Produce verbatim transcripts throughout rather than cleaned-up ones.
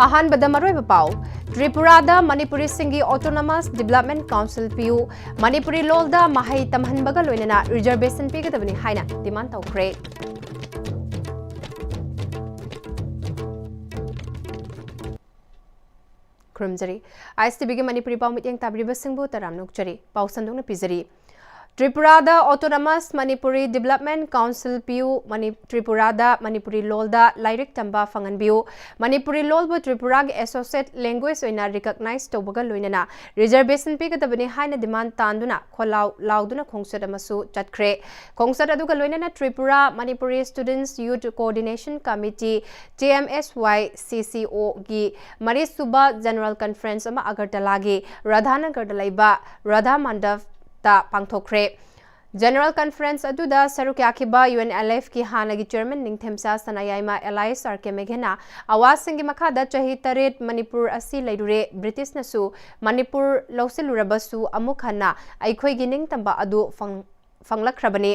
ꯑꯍꯥꯟꯕꯗ ꯃꯔꯨꯑꯣꯏꯕ ꯄꯥꯎ꯫ ꯇ꯭ꯔꯤꯄꯨꯔꯥꯗ ꯃꯅꯤꯄꯨꯔꯤꯁꯤꯡꯒꯤ Autonomous Development Council ꯄꯤꯌꯨ, ꯃꯅꯤꯄꯨꯔꯤ ꯂꯣꯜꯗ ꯃꯍꯩ ꯇꯝꯍꯟꯕꯒ ꯂꯣꯏꯅꯅ reservation ꯄꯤꯒꯗꯕꯅꯤ ꯍꯥꯏꯅ demand ꯇꯧꯈ꯭ꯔꯦ꯫ ꯈꯨꯔꯨꯝꯖꯔꯤ꯫ ISTVꯒꯤ ꯃꯅꯤꯄꯨꯔꯤ ꯄꯥꯎ ꯃꯤꯠꯌꯦꯡ ꯇꯥꯕꯤꯔꯤꯕꯁꯤꯡꯕꯨ ꯇꯔꯥꯝꯅ ꯑꯣꯛꯆꯔꯤ꯫ ꯄꯥꯎ ꯁꯟꯗꯣꯛꯅ ꯄꯤꯖꯔꯤ꯫ ꯇ꯭ꯔꯤꯄꯨꯔꯥꯗ Autonomous Manipuri Development Council ꯄꯤꯌꯨ, ꯃꯅꯤ-, ꯇ꯭ꯔꯤꯄꯨꯔꯥꯗ ꯃꯅꯤꯄꯨꯔꯤ ꯂꯣꯜꯗ ꯂꯥꯏꯔꯤꯛ ꯇꯝꯕ ꯐꯪꯍꯟꯕꯤꯌꯨ, ꯃꯅꯤꯄꯨꯔꯤ ꯂꯣꯜꯕꯨ ꯇ꯭ꯔꯤꯄꯨꯔꯥꯒꯤ associate language ꯑꯣꯏꯅ recognize ꯇꯧꯕꯒ ꯂꯣꯏꯅꯅ reservation ꯄꯤꯒꯗꯕꯅꯤ ꯍꯥꯏꯅ demand ꯇꯥꯟꯗꯨꯅ ꯈꯣꯜꯂꯥꯎ ꯂꯥꯎꯗꯨꯅ ꯈꯣꯡꯆꯠ ꯑꯃꯁꯨ ꯆꯠꯈ꯭ꯔꯦ꯫ ꯈꯣꯡꯆꯠ ꯑꯗꯨꯒ ꯂꯣꯏꯅꯅ Tripura Manipuri Students Youth Coordination Committee, TMSYCCOꯒꯤ ꯃꯔꯤꯁꯨꯕ General Conference ꯑꯃ ꯑꯒꯔꯇꯂꯥꯒꯤ ꯔꯥꯙꯥꯅꯒꯔꯗ ꯂꯩꯕ ꯔꯥꯙꯥ ꯃꯟꯗꯞꯇ ꯄꯥꯡꯊꯣꯛꯈ꯭ꯔꯦ꯫ General Conference ꯑꯗꯨꯗ ꯁꯔꯨꯛ ꯌꯥꯈꯤꯕ UNLFꯀꯤ ꯍꯥꯟꯅꯒꯤ chairman ꯅꯤꯡꯊꯦꯝꯆꯥ ꯁꯅꯥꯌꯥꯏꯃ alias RK ꯃꯦꯘꯅ ꯑꯋꯥꯁꯤꯡꯒꯤ ꯃꯈꯥꯗ ꯆꯍꯤ ꯇꯔꯦꯠ ꯃꯅꯤꯄꯨꯔ ꯑꯁꯤ ꯂꯩꯔꯨꯔꯦ, ꯕ꯭ꯔꯤꯇꯤꯁꯅꯁꯨ ꯃꯅꯤꯄꯨꯔ ꯂꯧꯁꯤꯜꯂꯨꯔꯕꯁꯨ ꯑꯃꯨꯛ ꯍꯟꯅ ꯑꯩꯈꯣꯏꯒꯤ ꯅꯤꯡꯇꯝꯕ ꯑꯗꯨ ꯐꯪ-, ꯐꯪꯂꯛꯈ꯭ꯔꯕꯅꯤ꯫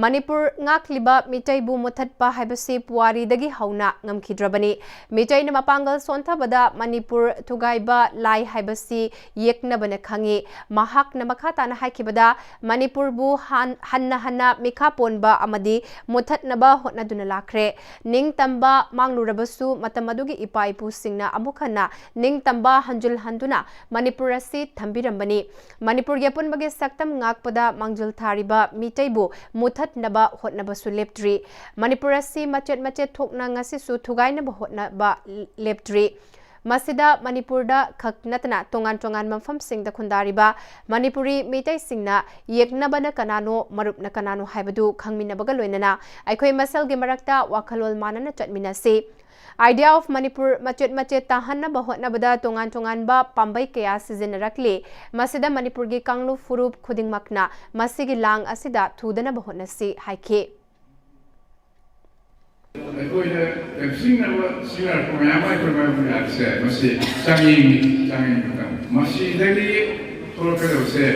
ꯃꯅꯤꯄꯨꯔ ꯉꯥꯛꯂꯤꯕ ꯃꯤꯇꯩꯕꯨ ꯃꯨꯊꯠꯄ ꯍꯥꯏꯕꯁꯤ ꯄꯨꯋꯥꯔꯤꯗꯒꯤ ꯍꯧꯅ ꯉꯝꯈꯤꯗ꯭ꯔꯕꯅꯤ꯫ ꯃꯤꯇꯩꯅ ꯃꯄꯥꯡꯒꯜ ꯁꯣꯟꯊꯕꯗ ꯃꯅꯤꯄꯨꯔ ꯊꯨꯒꯥꯏꯕ ꯂꯥꯏ ꯍꯥꯏꯕꯁꯤ ꯌꯦꯛꯅꯕꯅ ꯈꯪꯏ꯫ ꯃꯍꯥꯛꯅ ꯃꯈꯥ ꯇꯥꯅ ꯍꯥꯏꯈꯤꯕꯗ, ꯃꯅꯤꯄꯨꯔꯕꯨ ꯍꯥꯟ-, ꯍꯟꯅ ꯍꯟꯅ ꯃꯤꯈꯥ ꯄꯣꯟꯕ ꯑꯃꯗꯤ ꯃꯨꯊꯠꯅꯕ ꯍꯣꯠꯅꯗꯨꯅ ꯂꯥꯛꯈ꯭ꯔꯦ꯫ ꯅꯤꯡꯇꯝꯕ ꯃꯥꯡꯂꯨꯔꯕꯁꯨ ꯃꯇꯝ ꯑꯗꯨꯒꯤ ꯏꯄꯥ ꯏꯄꯨꯁꯤꯡꯅ ꯑꯃꯨꯛ ꯍꯟꯅ ꯅꯤꯡꯇꯝꯕ ꯍꯟꯖꯤꯜꯍꯟꯗꯨꯅ ꯃꯅꯤꯄꯨꯔ ꯑꯁꯤ ꯊꯝꯕꯤꯔꯝꯕꯅꯤ꯫ ꯃꯅꯤꯄꯨꯔꯒꯤ ꯑꯄꯨꯟꯕꯒꯤ ꯁꯛꯇꯝ ꯉꯥꯛꯄꯗ ꯃꯥꯡꯖꯤꯜ ꯊꯥꯔꯤꯕ ꯃꯤꯇꯩꯕꯨ ꯃꯨꯊꯠꯅꯕ ꯍꯣꯠꯅꯕꯁꯨ ꯂꯦꯞꯇ꯭ꯔꯤ꯫ ꯃꯅꯤꯄꯨꯔ ꯑꯁꯤ ꯃꯆꯦꯠ ꯃꯆꯦꯠ ꯊꯣꯛꯅ ꯉꯁꯤꯁꯨ ꯊꯨꯒꯥꯏꯅꯕ ꯍꯣꯠꯅꯕ ꯂꯦꯞꯇ꯭ꯔꯤ꯫ ꯃꯁꯤꯗ ꯃꯅꯤꯄꯨꯔꯗ ꯈꯛ ꯅꯠꯇꯅ ꯇꯣꯉꯥꯟ ꯇꯣꯉꯥꯟꯕ ꯃꯐꯝꯁꯤꯡꯗ ꯈꯨꯟꯗꯥꯔꯤꯕ ꯃꯅꯤꯄꯨꯔꯤ ꯃꯤꯇꯩꯁꯤꯡꯅ ꯌꯦꯛꯅꯕꯅ ꯀꯅꯥꯅꯣ, ꯃꯔꯨꯞꯅ ꯀꯅꯥꯅꯣ ꯍꯥꯏꯕꯗꯨ ꯈꯪꯃꯤꯟꯅꯕꯒ ꯂꯣꯏꯅꯅ ꯑꯩꯈꯣꯏ ꯃꯁꯦꯜꯒꯤ ꯃꯔꯛꯇ ꯋꯥꯈꯜꯂꯣꯟ ꯃꯥꯟꯅꯅ ꯆꯠꯃꯤꯟꯅꯁꯤ꯫ Idea of Manipur ꯃꯆꯦꯠ ꯃꯆꯦꯠ ꯇꯥꯍꯟꯅꯕ ꯍꯣꯠꯅꯕꯗ ꯇꯣꯉꯥꯟ ꯇꯣꯉꯥꯟꯕ ꯄꯥꯝꯕꯩ ꯀꯌꯥ ꯁꯤꯖꯤꯟꯅꯔꯛꯂꯤ꯫ ꯃꯁꯤꯗ ꯃꯅꯤꯄꯨꯔꯒꯤ ꯀꯥꯡꯂꯨꯞ ꯐꯨꯔꯨꯞ ꯈꯨꯗꯤꯡꯃꯛꯅ ꯃꯁꯤꯒꯤ ꯂꯥꯡ ꯑꯁꯤꯗ ꯊꯨꯗꯅꯕ ꯍꯣꯠꯅꯁꯤ ꯍꯥꯏꯈꯤ꯫ ꯑꯩꯈꯣꯏꯗ ꯂꯝꯖꯤꯡꯅꯕ ꯁꯤꯖꯤꯟꯅꯔꯛꯄ ꯃꯌꯥꯝ ꯑꯃ ꯑꯩꯈꯣꯏ ꯃꯥꯌꯣꯛꯅꯔꯤꯕꯁꯦ ꯃꯁꯤ ꯆꯥꯡꯌꯦꯡꯅꯤ, ꯆꯥꯡꯌꯦꯡ ꯃꯇꯝ꯫ ꯃꯁꯤꯗꯒꯤ ꯊꯣꯛꯂꯛꯀꯗꯕꯁꯦ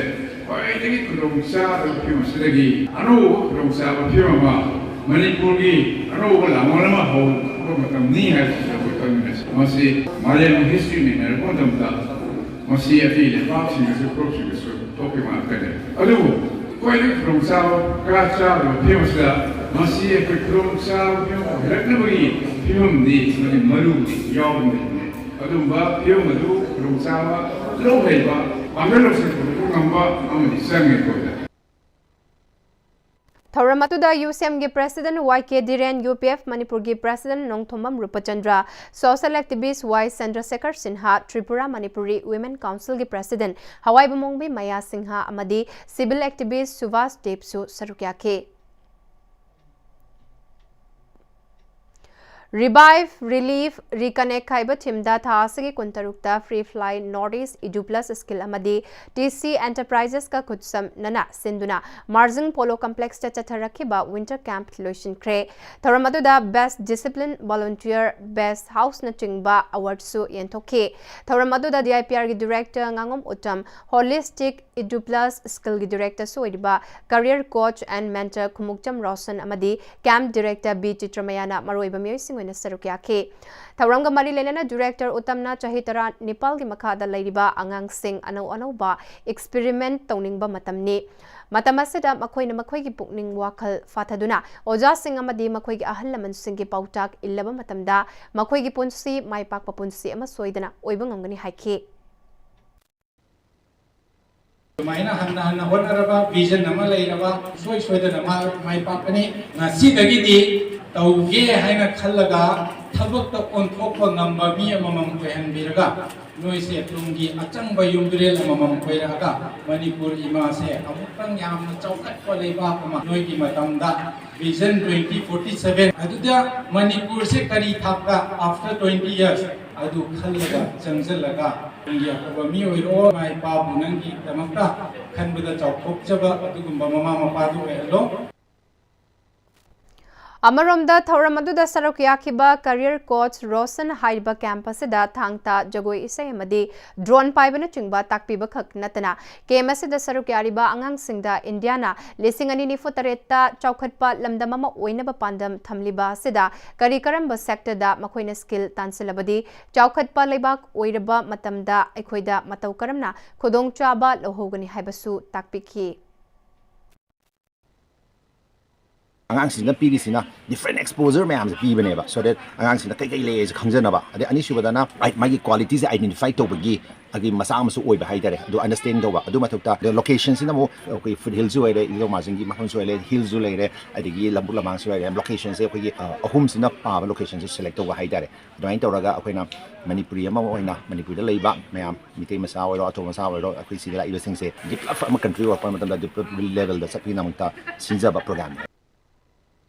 ꯈ꯭ꯋꯥꯏꯗꯒꯤ ꯈꯨꯗꯣꯡ ꯆꯥꯗꯕ ꯐꯤꯕꯝ ꯑꯁꯤꯗꯒꯤ ꯑꯅꯧꯕ ꯈꯨꯗꯣꯡ ꯆꯥꯕ ꯐꯤꯕꯝ ꯑꯃ, ꯃꯅꯤꯄꯨꯔꯒꯤ ꯑꯅꯧꯕ ꯂꯥꯡꯕꯜ ꯑꯃ ꯍꯧꯕ ꯃꯇꯝꯅꯤ ꯍꯥꯏꯕꯁꯤ ꯑꯩꯈꯣꯏ ꯈꯪꯃꯤꯟꯅꯁꯤ꯫ ꯃꯁꯤ ꯃꯥꯂꯦꯝꯒꯤ ꯍꯤꯁꯇ꯭ꯔꯤ ꯅꯩꯅꯔꯛꯄ ꯃꯇꯝꯗ ꯃꯁꯤ ꯑꯇꯩ ꯂꯩꯕꯥꯛꯁꯤꯡꯗꯁꯨ ꯐꯨꯔꯨꯞꯁꯤꯡꯗꯁꯨ ꯊꯣꯛꯈꯤꯕ ꯉꯥꯛꯇꯅꯤ꯫ ꯑꯗꯨꯕꯨ ꯑꯩꯈꯣꯏꯅ ꯈꯨꯗꯣꯡꯆꯥꯕ ꯀꯌꯥ ꯆꯥꯔꯕ ꯐꯤꯕꯝ ꯑꯁꯤꯗ ꯃꯁꯤ ꯑꯩꯈꯣꯏ ꯈꯨꯗꯣꯡꯆꯥꯕ ꯐꯤꯕꯝ ꯑꯣꯏꯍꯜꯂꯛꯅꯕꯒꯤ ꯐꯤꯕꯝꯗꯤ ꯃꯗꯨ ꯃꯔꯨꯗꯤ ꯌꯥꯎꯕꯅꯤ꯫ ꯑꯗꯨꯒꯨꯝꯕ ꯐꯤꯕꯝ ꯑꯗꯨ ꯈꯨꯗꯣꯡꯆꯥꯕ ꯂꯧ ꯂꯩꯕ ꯄꯥꯡꯒꯜ ꯂꯧꯁꯤꯡ ꯄꯨꯊꯣꯛꯄ ꯉꯝꯕ ꯑꯃꯗꯤ ꯆꯪꯉꯦ ꯑꯩꯈꯣꯏꯗ꯫ ꯊꯧꯔꯝ ꯑꯗꯨꯗ ꯌꯨ ꯁꯤ ꯑꯦꯝꯒꯤ ꯄ꯭ꯔꯦꯁꯤꯗꯦꯟ ꯋꯥꯏ ꯀꯦ ꯙꯤꯔꯦꯟ, ꯌꯨ ꯄꯤ ꯑꯦꯐ ꯃꯅꯤꯄꯨꯔꯒꯤ ꯄ꯭ꯔꯦꯁꯤꯗꯦꯟ ꯅꯣꯡꯊꯣꯝꯕꯝ ꯔꯨꯄꯆꯟꯗ꯭ꯔ, ꯁꯣꯁꯤꯌꯦꯜ ꯑꯦꯛꯇꯤꯚꯤꯁ ꯋꯥꯏ ꯆꯟꯗ꯭ꯔꯁꯦꯈꯔ ꯁꯤꯟꯍꯥ, ꯇ꯭ꯔꯤꯄꯨꯔꯥ ꯃꯅꯤꯄꯨꯔꯤ ꯋꯤꯃꯦꯟ ꯀꯥꯎꯟꯁꯤꯜꯒꯤ ꯄ꯭ꯔꯦꯁꯤꯗꯦꯟ ꯍꯋꯥꯏꯕꯨꯃꯣꯡꯕꯤ ꯃꯌꯥ ꯁꯤꯡꯍ ꯑꯃꯗꯤ ꯁꯤꯚꯤꯜ ꯑꯦꯛꯇꯤꯚꯤꯁ ꯁꯨꯚꯥꯁ ꯗꯦꯕꯁꯨ ꯁꯔꯨꯛ ꯌꯥꯈꯤ꯫ Revive, Relive, Reconnect ꯍꯥꯏꯕ ꯊꯤꯝꯗ ꯊꯥ ꯑꯁꯤꯒꯤ ꯀꯨꯟꯇꯔꯨꯛꯇ Free Fly North East Edu Plus Skill ꯑꯃꯗꯤ ꯇꯤ ꯁꯤ Enterprises ꯀ ꯈꯨꯠꯁꯝꯅꯅ ꯁꯤꯟꯗꯨꯅ ꯃꯥꯔꯖꯤꯡ ꯄꯣꯂꯣ ꯀꯝꯄ꯭ꯂꯦꯛꯁꯇ ꯆꯠꯊꯔꯛꯈꯤꯕ ꯋꯤꯟꯇꯔ ꯀꯦꯝꯞ ꯂꯣꯏꯁꯤꯟꯈ꯭ꯔꯦ꯫ ꯊꯧꯔꯝ ꯑꯗꯨꯗ Best Discipline, Volunteer, Best House ꯅꯆꯤꯡꯕ ꯑꯦꯋꯥꯔꯗꯁꯨ ꯌꯦꯟꯊꯣꯛꯈꯤ꯫ ꯊꯧꯔꯝ ꯑꯗꯨꯗ ꯗꯤ ꯑꯥꯏ ꯄꯤ ꯑꯥꯔꯒꯤ ꯗꯤꯔꯦꯛꯇꯔ ꯉꯥꯉꯣꯝ Uttam, Holistic Edu Plus Skill ꯒꯤ ꯗꯤꯔꯦꯛꯇꯔꯁꯨ ꯑꯣꯏꯔꯤꯕ career coach and mentor Khumukcham Roshan ꯑꯃꯗꯤ ꯀꯦꯝꯞ ꯗꯤꯔꯦꯛꯇꯔ ꯕꯤ ꯆꯤꯇ꯭ꯔꯃꯌꯥꯅ ꯃꯔꯨꯑꯣꯏꯕ ꯃꯤꯑꯣꯏꯁꯤꯡ ꯑꯣꯏꯅ ꯁꯔꯨꯛ ꯌꯥꯈꯤ꯫ ꯊꯧꯔꯝꯒ ꯃꯔꯤ ꯂꯩꯅꯅ ꯗꯤꯔꯦꯛꯇꯔ ꯎꯇꯝꯅ ꯆꯍꯤ ꯇꯔꯥ ꯅꯤꯄꯥꯜꯒꯤ ꯃꯈꯥꯗ ꯂꯩꯔꯤꯕ ꯑꯉꯥꯡꯁꯤꯡ ꯑꯅꯧ ꯑꯅꯧꯕ ꯑꯦꯛꯁꯄꯤꯔꯤꯃꯦꯟꯠ ꯇꯧꯅꯤꯡꯕ ꯃꯇꯝꯅꯤ꯫ ꯃꯇꯝ ꯑꯁꯤꯗ ꯃꯈꯣꯏꯅ ꯃꯈꯣꯏꯒꯤ ꯄꯨꯛꯅꯤꯡ ꯋꯥꯈꯜ ꯐꯥꯊꯗꯨꯅ ꯑꯣꯖꯥꯁꯤꯡ ꯑꯃꯗꯤ ꯃꯈꯣꯏꯒꯤ ꯑꯍꯜ ꯂꯃꯟꯁꯤꯡꯒꯤ ꯄꯥꯎꯇꯥꯛ ꯏꯜꯂꯕ ꯃꯇꯝꯗ ꯃꯈꯣꯏꯒꯤ ꯄꯨꯟꯁꯤ ꯃꯥꯏ ꯄꯥꯛꯄ ꯄꯨꯟꯁꯤ ꯑꯃ ꯁꯣꯏꯗꯅ ꯑꯣꯏꯕ ꯉꯝꯒꯅꯤ ꯍꯥꯏꯈꯤ꯫ ꯑꯗꯨꯃꯥꯏꯅ ꯍꯟꯅ ꯍꯟꯅ ꯍꯣꯠꯅꯔꯕ, ꯚꯤꯖꯟ ꯑꯃ ꯂꯩꯔꯕ, ꯁꯨꯡꯁꯣꯏ ꯁꯣꯏꯗꯅ ꯃꯥ ꯃꯥꯏ ꯄꯥꯛꯀꯅꯤ꯫ ꯉꯁꯤꯗꯒꯤꯗꯤ ꯇꯧꯒꯦ ꯍꯥꯏꯅ ꯈꯜꯂꯒ ꯊꯕꯛꯇ ꯑꯣꯟꯊꯣꯛꯄ ꯉꯝꯕ ꯃꯤ ꯑꯃꯃꯝ ꯑꯣꯏꯍꯟꯕꯤꯔꯒ, ꯅꯣꯏꯁꯦ ꯇꯨꯡꯒꯤ ꯑꯆꯪꯕ ꯌꯨꯝꯕꯤꯔꯦꯜ ꯑꯃꯃꯝ ꯑꯣꯏꯔꯛꯑꯒ, ꯃꯅꯤꯄꯨꯔ ꯏꯃꯥꯁꯦ ꯑꯃꯨꯛꯇꯪ ꯌꯥꯝꯅ ꯆꯥꯎꯈꯠꯄ ꯂꯩꯕꯥꯛ ꯑꯃ ꯅꯣꯏꯒꯤ ꯃꯇꯝꯗ, ꯚꯤꯖꯟ twenty forty seven ꯑꯗꯨꯗ ꯃꯅꯤꯄꯨꯔꯁꯦ ꯀꯔꯤ ꯊꯥꯛꯇ, after twenty years, ꯑꯗꯨ ꯈꯜꯂꯒ ꯆꯪꯁꯤꯜꯂꯒ ꯅꯪꯒꯤ ꯑꯐꯕ ꯃꯤ ꯑꯣꯏꯔꯣ, ꯏꯃꯥ ꯏꯄꯥꯕꯨ ꯅꯪꯒꯤꯗꯃꯛꯇ ꯈꯟꯕꯗ ꯆꯥꯎꯊꯣꯛꯆꯕ ꯑꯗꯨꯒꯨꯝꯕ ꯃꯃꯥ ꯃꯄꯥꯗꯨ ꯑꯣꯏꯍꯜꯂꯣ꯫ ꯑꯃꯔꯣꯝꯗ, ꯊꯧꯔꯝ ꯑꯗꯨꯗ ꯁꯔꯨꯛ ꯌꯥꯈꯤꯕ Career Coach Roshan ꯍꯥꯏꯔꯤꯕ camp ꯑꯁꯤꯗ ꯊꯥꯡ ꯇꯥ, ꯖꯒꯣꯏ ꯏꯁꯩ ꯑꯃꯗꯤ drone ꯄꯥꯏꯕꯅꯆꯤꯡꯕ ꯇꯥꯛꯄꯤꯕ ꯈꯛ ꯅꯠꯇꯅ, camp ꯑꯁꯤꯗ ꯁꯔꯨꯛ ꯌꯥꯔꯤꯕ ꯑꯉꯥꯡꯁꯤꯡꯗ ꯏꯟꯗꯤꯌꯥꯅ ꯂꯤꯁꯤꯡ ꯑꯅꯤ ꯅꯤꯐꯨ ꯇꯔꯦꯠꯇ ꯆꯥꯎꯈꯠꯄ ꯂꯝꯗꯝ ꯑꯃ ꯑꯣꯏꯅꯕ ꯄꯥꯟꯗꯝ ꯊꯝꯂꯤꯕ ꯑꯁꯤꯗ ꯀꯔꯤ ꯀꯔꯝꯕ sectorꯗ ꯃꯈꯣꯏꯅ skill ꯇꯥꯟꯁꯤꯜꯂꯕꯗꯤ ꯆꯥꯎꯈꯠꯄ ꯂꯩꯕꯥꯛ ꯑꯣꯏꯔꯕ ꯃꯇꯝꯗ ꯑꯩꯈꯣꯏꯗ ꯃꯇꯧ ꯀꯔꯝꯅ ꯈꯨꯗꯣꯡꯆꯥꯕ ꯂꯧꯍꯧꯒꯅꯤ ꯍꯥꯏꯕꯁꯨ ꯇꯥꯛꯄꯤꯈꯤ꯫ ꯑꯉꯥꯡꯁꯤꯡꯅ ꯄꯤꯔꯤꯁꯤꯅ different exposure ꯃꯌꯥꯝꯁꯦ ꯄꯤꯕꯅꯦꯕ, so that ꯑꯉꯥꯡꯁꯤꯡꯅ ꯀꯩ ꯀꯩ ꯂꯩ ꯍꯥꯏꯁꯦ ꯈꯪꯖꯅꯕ, ꯑꯗꯩ ꯑꯅꯤꯁꯨꯕꯗꯅ ꯃꯥꯒꯤ qualityꯁꯦ identify ꯇꯧꯕꯒꯤ ꯑꯗꯒꯤ ꯃꯆꯥꯛ ꯑꯃꯁꯨ ꯑꯣꯏꯕ ꯍꯥꯏꯇꯥꯔꯦ, ꯑꯗꯨ understand ꯇꯧꯕ꯫ ꯑꯗꯨ ꯃꯊꯛꯇ locationꯁꯤꯅ ꯑꯃꯨꯛ ꯑꯩꯈꯣꯏ foot hillꯁꯨ ꯑꯣꯏꯔꯦ, ꯏꯙꯧ ꯃꯍꯥꯖꯤꯡꯒꯤ ꯃꯐꯝꯁꯨ ꯑꯣꯏꯔꯦ, hillꯁꯨ ꯂꯩꯔꯦ, ꯑꯗꯒꯤ ꯂꯧꯕꯨꯛ ꯂꯝꯍꯥꯡꯁꯨ ꯂꯩꯔꯦ, locationꯁꯦ ꯑꯩꯈꯣꯏꯒꯤ ꯑ, ꯑꯍꯨꯝꯁꯤꯅ ꯄꯥꯕ locationꯁꯦ select ꯇꯧꯕ ꯍꯥꯏꯇꯥꯔꯦ꯫ ꯑꯗꯨꯃꯥꯏꯅ ꯇꯧꯔꯒ ꯑꯩꯈꯣꯏꯅ ꯃꯅꯤꯄꯨꯔꯤ ꯑꯃ ꯑꯣꯏꯅ ꯃꯅꯤꯄꯨꯔꯗ ꯂꯩꯕ ꯃꯌꯥꯝ, ꯃꯤꯇꯩ ꯃꯆꯥ ꯑꯣꯏꯔꯣ, ꯑꯊꯧ ꯃꯆꯥ ꯑꯣꯏꯔꯣ, ꯑꯩꯈꯣꯏ ꯁꯤꯗ ꯂꯥꯛꯏꯕꯁꯤꯡꯁꯦ develop ꯑꯃ country ꯑꯣꯏꯔꯛꯄ ꯃꯇꯝꯗ develop levelꯗ ꯆꯠꯄꯒꯤꯗꯃꯛꯇ ꯁꯤꯟꯖꯕ programꯅꯤ꯫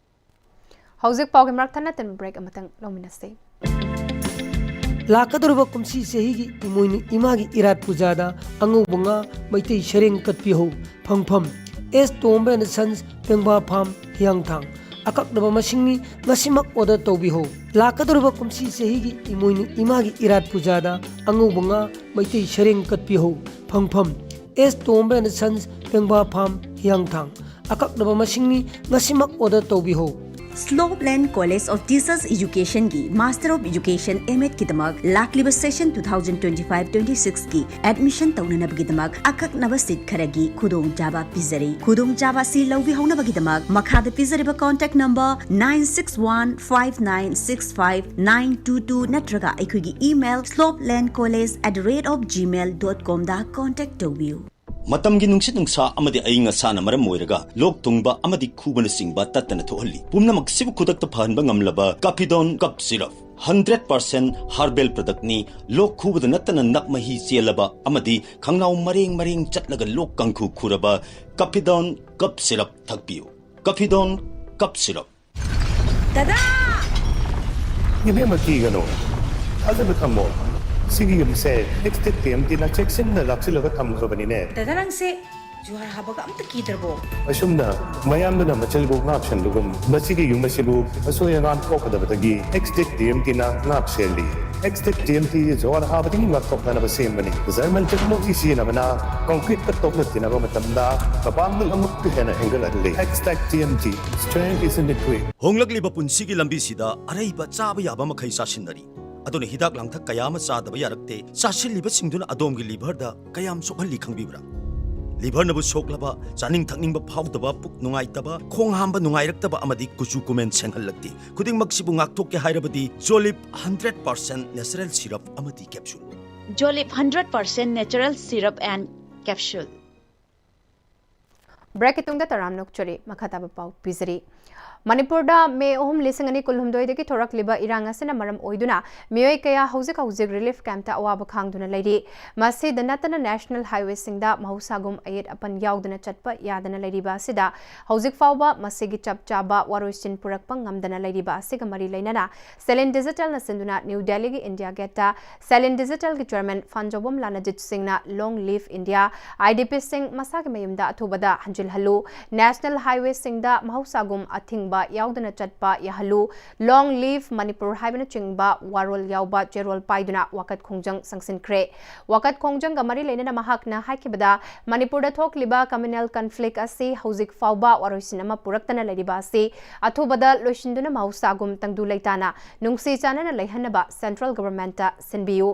ꯍꯧꯖꯤꯛ ꯄꯥꯎꯒꯤ ꯃꯔꯛ ꯊꯠꯅ ꯊꯠꯅ break ꯑꯃꯇꯪ ꯂꯧꯃꯤꯟꯅꯁꯤ꯫ ꯂꯥꯛꯀꯗꯧꯔꯤꯕ ꯀꯨꯝꯁꯤ ꯆꯍꯤꯒꯤ ꯏꯃꯣꯏꯅꯨ ꯏꯃꯥꯒꯤ ꯏꯔꯥꯠ ꯄꯨꯖꯥꯗ ꯑꯉꯧꯕ ꯉꯥ, ꯃꯩꯇꯩ ꯁꯔꯦꯡ ꯀꯠꯄꯤꯍꯧ꯫ ꯐꯪꯐꯝ: ꯑꯦꯁ ꯇꯣꯝꯕ and Sons, ꯄꯦꯡꯕꯥ ꯐꯥꯝ, ꯍꯤꯌꯥꯡꯊꯥꯡ꯫ ꯑꯀꯛꯅꯕ ꯃꯁꯤꯡꯅꯤ, ꯉꯁꯤꯃꯛ order ꯇꯧꯕꯤꯍꯧ꯫ ꯂꯥꯛꯀꯗꯧꯔꯤꯕ ꯀꯨꯝꯁꯤ ꯆꯍꯤꯒꯤ ꯏꯃꯣꯏꯅꯨ ꯏꯃꯥꯒꯤ ꯏꯔꯥꯠ ꯄꯨꯖꯥꯗ ꯑꯉꯧꯕ ꯉꯥ, ꯃꯩꯇꯩ ꯁꯔꯦꯡ ꯀꯠꯄꯤꯍꯧ꯫ ꯐꯪꯐꯝ: ꯑꯦꯁ ꯇꯣꯝꯕ and Sons, ꯄꯦꯡꯕꯥ ꯐꯥꯝ, ꯍꯤꯌꯥꯡꯊꯥꯡ꯫ ꯑꯀꯛꯅꯕ ꯃꯁꯤꯡꯅꯤ, ꯉꯁꯤꯃꯛ order ꯇꯧꯕꯤꯍꯧ꯫ Slope Land College of Teachers Educationꯒꯤ Master of Education M.Edꯀꯤꯗꯃꯛ ꯂꯥꯛꯂꯤꯕ session two thousand twenty five twenty sixꯀꯤ admission ꯇꯧꯅꯅꯕꯒꯤꯗꯃꯛ ꯑꯀꯛꯅꯕ seat ꯈꯔꯒꯤ ꯈꯨꯗꯣꯡꯆꯥꯕ ꯄꯤꯖꯔꯤ꯫ ꯈꯨꯗꯣꯡꯆꯥꯕ ꯑꯁꯤ ꯂꯧꯕꯤꯍꯧꯅꯕꯒꯤꯗꯃꯛ ꯃꯈꯥꯗ ꯄꯤꯖꯔꯤꯕ contact number nine six one five nine six five nine two two ꯅꯠꯇ꯭ꯔꯒ ꯑꯩꯈꯣꯏꯒꯤ email slopelandcollege at the rate of gmail dot comꯗ contact ꯇꯧꯕꯤꯌꯨ꯫ ꯃꯇꯝꯒꯤ ꯅꯨꯡꯁꯤꯠ ꯅꯨꯡꯁꯥ ꯑꯃꯗꯤ ꯑꯏꯪ ꯑꯁꯥꯅ ꯃꯔꯝ ꯑꯣꯏꯔꯒ ꯂꯣꯛ ꯊꯨꯡꯕ ꯑꯃꯗꯤ ꯈꯨꯕꯅꯆꯤꯡꯕ ꯇꯠꯇꯅ ꯊꯣꯛꯍꯜꯂꯤ꯫ ꯄꯨꯝꯅꯃꯛ ꯁꯤꯕꯨ ꯈꯨꯗꯛꯇ ꯐꯍꯟꯕ ꯉꯝꯂꯕ Caphidone Cough Syrup, hundred percent herbal productꯅꯤ꯫ ꯂꯣꯛ ꯈꯨꯕꯗ ꯅꯠꯇꯅ ꯅꯞ ꯃꯍꯤ ꯆꯦꯜꯂꯕ ꯑꯃꯗꯤ ꯈꯪꯅꯥꯎ ꯃꯔꯦꯡ ꯃꯔꯦꯡ ꯆꯠꯂꯒ ꯂꯣꯛ ꯀꯥꯡꯈꯨ ꯈꯨꯔꯕ Caphidone Cough Syrup ꯊꯛꯄꯤꯌꯨ꯫ Caphidone Cough Syrup꯫ ꯗꯗꯥ! ꯏꯕꯦꯝꯃ, ꯀꯤꯒꯅꯨ꯫ ꯊꯥꯖꯕ ꯊꯝꯃꯣ꯫ ꯁꯤꯒꯤ ꯌꯨꯝꯁꯦ ꯍꯤꯛꯁꯇꯦꯛ ꯇꯤ ꯑꯦꯝ ꯇꯤꯅ ꯆꯦꯛꯁꯤꯟꯅ ꯂꯥꯛꯁꯤꯜꯂꯒ ꯊꯝꯈ꯭ꯔꯕꯅꯤꯅꯦ꯫ ꯗꯗꯥ, ꯅꯪꯁꯦ ꯖꯨꯍꯥꯔ ꯍꯥꯕꯒ ꯑꯝꯇ ꯀꯤꯗ꯭ꯔꯕꯣ? ꯑꯁꯨꯝꯅ ꯃꯌꯥꯝꯗꯨꯅ ꯃꯆꯜꯕꯨ ꯉꯥꯛ ꯁꯦꯟꯕꯒꯨꯝ, ꯃꯁꯤꯒꯤ ꯌꯨꯝ ꯑꯁꯤꯕꯨ ꯑꯁꯣꯏ ꯑꯉꯥꯝ ꯊꯣꯛꯀꯗꯕꯗꯒꯤ ꯑꯦꯛꯁꯇꯦꯛ ꯇꯤ ꯑꯦꯝ ꯇꯤꯅ ꯉꯥꯛ ꯁꯦꯜꯂꯤ꯫ ꯑꯦꯛꯁꯇꯦꯛ ꯇꯤ ꯑꯦꯝ ꯇꯤ ꯖꯨꯍꯥꯔ ꯍꯥꯕꯗꯒꯤ ꯉꯥꯛꯊꯣꯛꯅꯅꯕ ꯁꯦꯝꯕꯅꯤ꯫ ꯖꯔꯃꯟ ꯇꯦꯛꯅꯣꯂꯣꯖꯤ ꯁꯤꯖꯤꯟꯅꯕꯅ ꯀꯪꯀ꯭ꯔꯤꯠꯇ ꯇꯣꯛꯅ ꯇꯤꯟꯅꯕ ꯃꯇꯝꯗ ꯃꯄꯥꯡꯒꯜ ꯑꯃꯨꯛꯀ ꯍꯦꯟꯅ ꯍꯦꯟꯒꯠꯍꯜꯂꯤ꯫ Xtech T M T, strength is in the grit. ꯍꯣꯡꯂꯛꯂꯤꯕ ꯄꯨꯟꯁꯤꯒꯤ ꯂꯝꯕꯤꯁꯤꯗ ꯑꯔꯩꯕ ꯆꯥꯕ ꯌꯥꯕ ꯃꯈꯩ ꯆꯥꯁꯤꯟꯅꯔꯤ꯫ ꯑꯗꯨꯅ ꯍꯤꯗꯥꯛ ꯂꯥꯡꯊꯛ ꯀꯌꯥ ꯑꯃ ꯆꯥꯗꯕ ꯌꯥꯔꯛꯇꯦ꯫ ꯆꯥꯁꯤꯜꯂꯤꯕꯁꯤꯡꯗꯨꯅ ꯑꯗꯣꯝꯒꯤ ꯂꯤꯚꯔꯗ ꯀꯌꯥꯝ ꯁꯣꯛꯍꯜꯂꯤ ꯈꯪꯕꯤꯕ꯭ꯔꯥ? ꯂꯤꯚꯔꯅꯕꯨ ꯁꯣꯛꯂꯕ, ꯆꯥꯅꯤꯡ ꯊꯛꯅꯤꯡꯕ ꯐꯥꯎꯗꯕ, ꯄꯨꯛ ꯅꯨꯡꯉꯥꯏꯇꯕ, ꯈꯣꯡ ꯍꯥꯝꯕ ꯅꯨꯡꯉꯥꯏꯔꯛꯇꯕ ꯑꯃꯗꯤ ꯀꯨꯆꯨ ꯀꯨꯃꯦꯟ ꯁꯦꯡꯍꯜꯂꯛꯇꯦ꯫ ꯈꯨꯗꯤꯡꯃꯛꯁꯤꯕꯨ ꯉꯥꯛꯊꯣꯛꯀꯦ ꯍꯥꯏꯔꯕꯗꯤ ꯖꯣꯂꯤꯞ ꯍꯟꯗ꯭ꯔꯦꯠ ꯄꯥꯔꯁꯦꯟ ꯅꯦꯆꯔꯦꯜ ꯁꯤꯔꯞ ꯑꯃꯗꯤ capsule. Jolip hundred percent natural syrup and capsule. ꯕ꯭ꯔꯦꯛꯀꯤ ꯇꯨꯡꯗ ꯇꯔꯥꯝꯅ ꯑꯣꯛꯆꯔꯤ꯫ ꯃꯈꯥ ꯇꯥꯕ ꯄꯥꯎ ꯄꯤꯖꯔꯤ꯫ ꯃꯅꯤꯄꯨꯔꯗ ꯃꯦ ꯑꯍꯨꯝ ꯂꯤꯁꯤꯡ ꯑꯅꯤ ꯀꯨꯟꯍꯨꯝꯗꯣꯏꯗꯒꯤ ꯊꯣꯔꯛꯂꯤꯕ ꯏꯔꯥꯡ ꯑꯁꯤꯅ ꯃꯔꯝ ꯑꯣꯏꯗꯨꯅ ꯃꯤꯑꯣꯏ ꯀꯌꯥ ꯍꯧꯖꯤꯛ ꯍꯧꯖꯤꯛ ꯔꯤꯂꯤꯐ ꯀꯦꯝꯞꯇ ꯑꯋꯥꯕ ꯈꯥꯡꯗꯨꯅ ꯂꯩꯔꯤ꯫ ꯃꯁꯤꯗ ꯅꯠꯇꯅ ꯅꯦꯁꯅꯦꯜ ꯍꯥꯏꯋꯦꯁꯤꯡꯗ ꯃꯍꯧꯁꯥꯒꯨꯝ ꯑꯌꯦꯠ ꯑꯄꯟ ꯌꯥꯎꯗꯅ ꯆꯠꯄ ꯌꯥꯗꯅ ꯂꯩꯔꯤꯕ ꯑꯁꯤꯗ ꯍꯧꯖꯤꯛ ꯐꯥꯎꯕ ꯃꯁꯤꯒꯤ ꯆꯞ ꯆꯥꯕ ꯋꯥꯔꯣꯏꯁꯤꯟ ꯄꯨꯔꯛꯄ ꯉꯝꯗꯅ ꯂꯩꯔꯤꯕ ꯑꯁꯤꯒ ꯃꯔꯤ ꯂꯩꯅꯅ ꯁꯦꯂꯤꯟ ꯗꯤꯖꯤꯇꯦꯜꯅ ꯁꯤꯟꯗꯨꯅ ꯅ꯭ꯌꯨ ꯗꯦꯜꯂꯤꯒꯤ ꯏꯟꯗꯤꯌꯥ ꯒꯦꯠꯇ ꯁꯦꯂꯤꯟ ꯗꯤꯖꯤꯇꯦꯜꯒꯤ ꯆꯦꯌꯔꯃꯦꯟ ꯐꯥꯟꯖꯧꯕꯝ ꯂꯥꯅꯖꯤꯠ ꯁꯤꯡꯅ ꯂꯣꯡ ꯂꯤꯚ ꯏꯟꯗꯤꯌꯥ, ꯑꯥꯏ ꯗꯤ ꯄꯤꯁꯤꯡ ꯃꯁꯥꯒꯤ ꯃꯌꯨꯝꯗ ꯑꯊꯨꯕꯗ ꯍꯟꯖꯤꯜꯍꯜꯂꯨ, ꯅꯦꯁꯅꯦꯜ ꯍꯥꯏꯋꯦꯁꯤꯡꯗ ꯃꯍꯧꯁꯥꯒꯨꯝ ꯑꯊꯤꯡꯕ ꯌꯥꯎꯗꯅ ꯆꯠꯄ ꯌꯥꯍꯜꯂꯨ, ꯂꯣꯡ ꯂꯤꯚ ꯃꯅꯤꯄꯨꯔ ꯍꯥꯏꯕꯅꯆꯤꯡꯕ ꯋꯥꯔꯣꯜ ꯌꯥꯎꯕ ꯆꯦꯔꯣꯜ ꯄꯥꯏꯗꯨꯅ ꯋꯥꯀꯠ ꯈꯣꯡꯖꯪ ꯆꯪꯁꯤꯟꯈ꯭ꯔꯦ꯫ ꯋꯥꯀꯠ ꯈꯣꯡꯖꯪꯒ ꯃꯔꯤ ꯂꯩꯅꯅ ꯃꯍꯥꯛꯅ ꯍꯥꯏꯈꯤꯕꯗ, ꯃꯅꯤꯄꯨꯔꯗ ꯊꯣꯛꯂꯤꯕ ꯀꯝꯃ꯭ꯌꯨꯅꯦꯜ ꯀꯟꯐ꯭ꯂꯤꯛ ꯑꯁꯤ ꯍꯧꯖꯤꯛ ꯐꯥꯎꯕ ꯋꯥꯔꯣꯏꯁꯤꯟ ꯑꯃ ꯄꯨꯔꯛꯇꯅ ꯂꯩꯔꯤꯕ ꯑꯁꯤ ꯑꯊꯨꯕꯗ ꯂꯣꯏꯁꯤꯟꯗꯨꯅ ꯃꯍꯧꯁꯥꯒꯨꯝ ꯇꯪꯗꯨ ꯂꯩꯇꯥꯅ ꯅꯨꯡꯁꯤ ꯆꯥꯟꯅꯅ ꯂꯩꯍꯟꯅꯕ ꯁꯦꯟꯇ꯭ꯔꯦꯜ ꯒꯚꯔꯟꯃꯦꯟꯠꯇ ꯁꯤꯟꯕꯤꯌꯨ꯫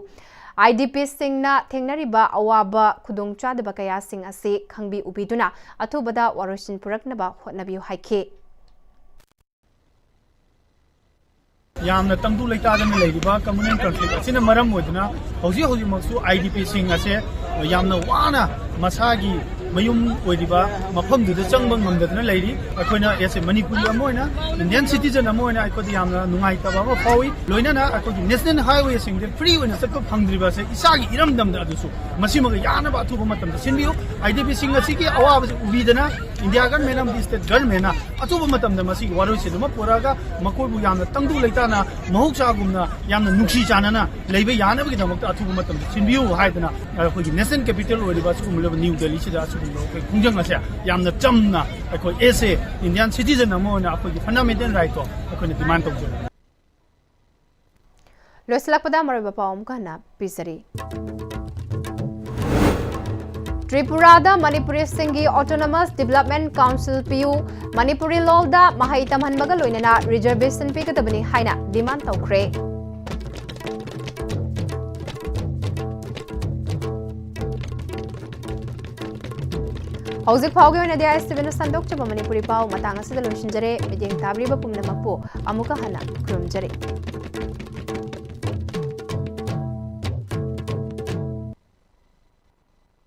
ꯑꯥꯏ ꯗꯤ ꯄꯤꯁꯤꯡꯅ ꯊꯦꯡꯅꯔꯤꯕ ꯑꯋꯥꯕ ꯈꯨꯗꯣꯡꯆꯥꯗꯕ ꯀꯌꯥꯁꯤꯡ ꯑꯁꯤ ꯈꯪꯕꯤ ꯎꯕꯤꯗꯨꯅ ꯑꯊꯨꯕꯗ ꯋꯥꯔꯣꯏꯁꯤꯟ ꯄꯨꯔꯛꯅꯕ ꯍꯣꯠꯅꯕꯤꯌꯨ ꯍꯥꯏꯈꯤ꯫ ꯌꯥꯝꯅ ꯇꯪꯗꯨ ꯂꯩꯇꯥꯗꯅ ꯂꯩꯔꯤꯕ ꯀꯝꯃ꯭ꯌꯨꯅꯦꯜ ꯀꯟꯐ꯭ꯂꯤꯛ ꯑꯁꯤꯅ ꯃꯔꯝ ꯑꯣꯏꯗꯨꯅ ꯍꯧꯖꯤꯛ ꯍꯧꯖꯤꯛꯃꯛꯁꯨ ꯑꯥꯏ ꯗꯤ ꯄꯤꯁꯤꯡ ꯑꯁꯦ ꯌꯥꯝꯅ ꯋꯥꯅ ꯃꯁꯥꯒꯤ ꯃꯌꯨꯝ ꯑꯣꯏꯔꯤꯕ ꯃꯐꯝꯗꯨꯗ ꯆꯪꯕ ꯉꯝꯗꯗꯅ ꯂꯩꯔꯤ꯫ ꯑꯩꯈꯣꯏꯅ as a ꯃꯅꯤꯄꯨꯔꯤ ꯑꯃ ꯑꯣꯏꯅ, ꯏꯟꯗꯤꯌꯟ ꯁꯤꯇꯤꯖꯟ ꯑꯃ ꯑꯣꯏꯅ ꯑꯩꯈꯣꯏꯗ ꯌꯥꯝꯅ ꯅꯨꯡꯉꯥꯏꯇꯕ ꯑꯃ ꯐꯥꯎꯏ꯫ ꯂꯣꯏꯅꯅ ꯑꯩꯈꯣꯏꯒꯤ ꯅꯦꯁꯅꯦꯜ ꯍꯥꯏꯋꯦꯁꯤꯡꯁꯦ ꯐ꯭ꯔꯤ ꯑꯣꯏꯅ ꯆꯠꯄ ꯐꯪꯗ꯭ꯔꯤꯕ ꯑꯁꯦ ꯏꯁꯥꯒꯤ ꯏꯔꯝꯗꯝꯗ ꯑꯗꯨꯁꯨ ꯃꯁꯤꯃꯒ ꯌꯥꯅꯕ ꯑꯊꯨꯕ ꯃꯇꯝꯗ ꯁꯤꯟꯕꯤꯌꯨ꯫ ꯑꯥꯏ ꯗꯤ ꯄꯤꯁꯤꯡ ꯑꯁꯤꯒꯤ ꯑꯋꯥꯕꯁꯤ ꯎꯕꯤꯗꯅ ꯏꯟꯗꯤꯌꯥ ꯒꯚꯔꯟꯃꯦꯟ ꯑꯃꯗꯤ ꯁ꯭ꯇꯦꯠ ꯒꯚꯔꯟꯃꯦꯟꯅ ꯑꯊꯨꯕ ꯃꯇꯝꯗ ꯃꯁꯤꯒꯤ ꯋꯥꯔꯣꯏꯁꯤꯟ ꯑꯃ ꯄꯨꯔꯛꯑꯒ ꯃꯈꯣꯏꯕꯨ ꯌꯥꯝꯅ ꯇꯪꯗꯨ ꯂꯩꯇꯥꯅ ꯃꯍꯧꯁꯥꯒꯨꯝꯅ ꯌꯥꯝꯅ ꯅꯨꯡꯁꯤ ꯆꯥꯟꯅꯅ ꯂꯩꯕ ꯌꯥꯅꯕꯒꯤꯗꯃꯛꯇ ꯑꯊꯨꯕ ꯃꯇꯝꯗ ꯁꯤꯟꯕꯤꯌꯨ ꯍꯥꯏꯗꯅ ꯑꯩꯈꯣꯏꯒꯤ ꯅꯦꯁꯅꯦꯜ ꯀꯦꯄꯤꯇꯦꯜ ꯑꯣꯏꯔꯤꯕ ꯑꯁꯤꯒꯨꯝꯂꯕ ꯅ꯭ꯌꯨ ꯗꯦꯜꯂꯤꯁꯤꯗ ꯑꯁꯤꯒꯨꯝꯕ ꯑꯩꯈꯣꯏ ꯈꯣꯡꯖꯪ ꯑꯁꯦ ꯌꯥꯝꯅ ꯆꯝꯅ ꯑꯩꯈꯣꯏ as a Indian citizen ꯑꯃ ꯑꯣꯏꯅ ꯑꯩꯈꯣꯏꯒꯤ fundamental rightꯇꯣ ꯑꯩꯈꯣꯏꯅ demand ꯇꯧꯖꯩ꯫ ꯇ꯭ꯔꯤꯄꯨꯔꯥꯗ ꯃꯅꯤꯄꯨꯔꯤꯁꯤꯡꯒꯤ autonomous development council ꯄꯤꯌꯨ, ꯃꯅꯤꯄꯨꯔꯤ ꯂꯣꯜꯗ ꯃꯍꯩ ꯇꯝꯍꯟꯕꯒ ꯂꯣꯏꯅꯅ reservation ꯄꯤꯒꯗꯕꯅꯤ ꯍꯥꯏꯅ demand ꯇꯧꯈ꯭ꯔꯦ꯫ ꯍꯧꯖꯤꯛ ꯐꯥꯎꯒꯤ ꯑꯣꯏꯅꯗꯤ ISTVꯅ ꯁꯟꯗꯣꯛꯆꯕ ꯃꯅꯤꯄꯨꯔꯤ ꯄꯥꯎ ꯃꯇꯥꯡ ꯑꯁꯤꯗ ꯂꯣꯏꯁꯤꯟꯖꯔꯦ꯫ ꯃꯤꯠꯌꯦꯡ ꯇꯥꯕꯤꯔꯤꯕ ꯄꯨꯝꯅꯃꯛꯄꯨ ꯑꯃꯨꯛꯀ ꯍꯟꯅ ꯈꯨꯔꯨꯝꯖꯔꯤ꯫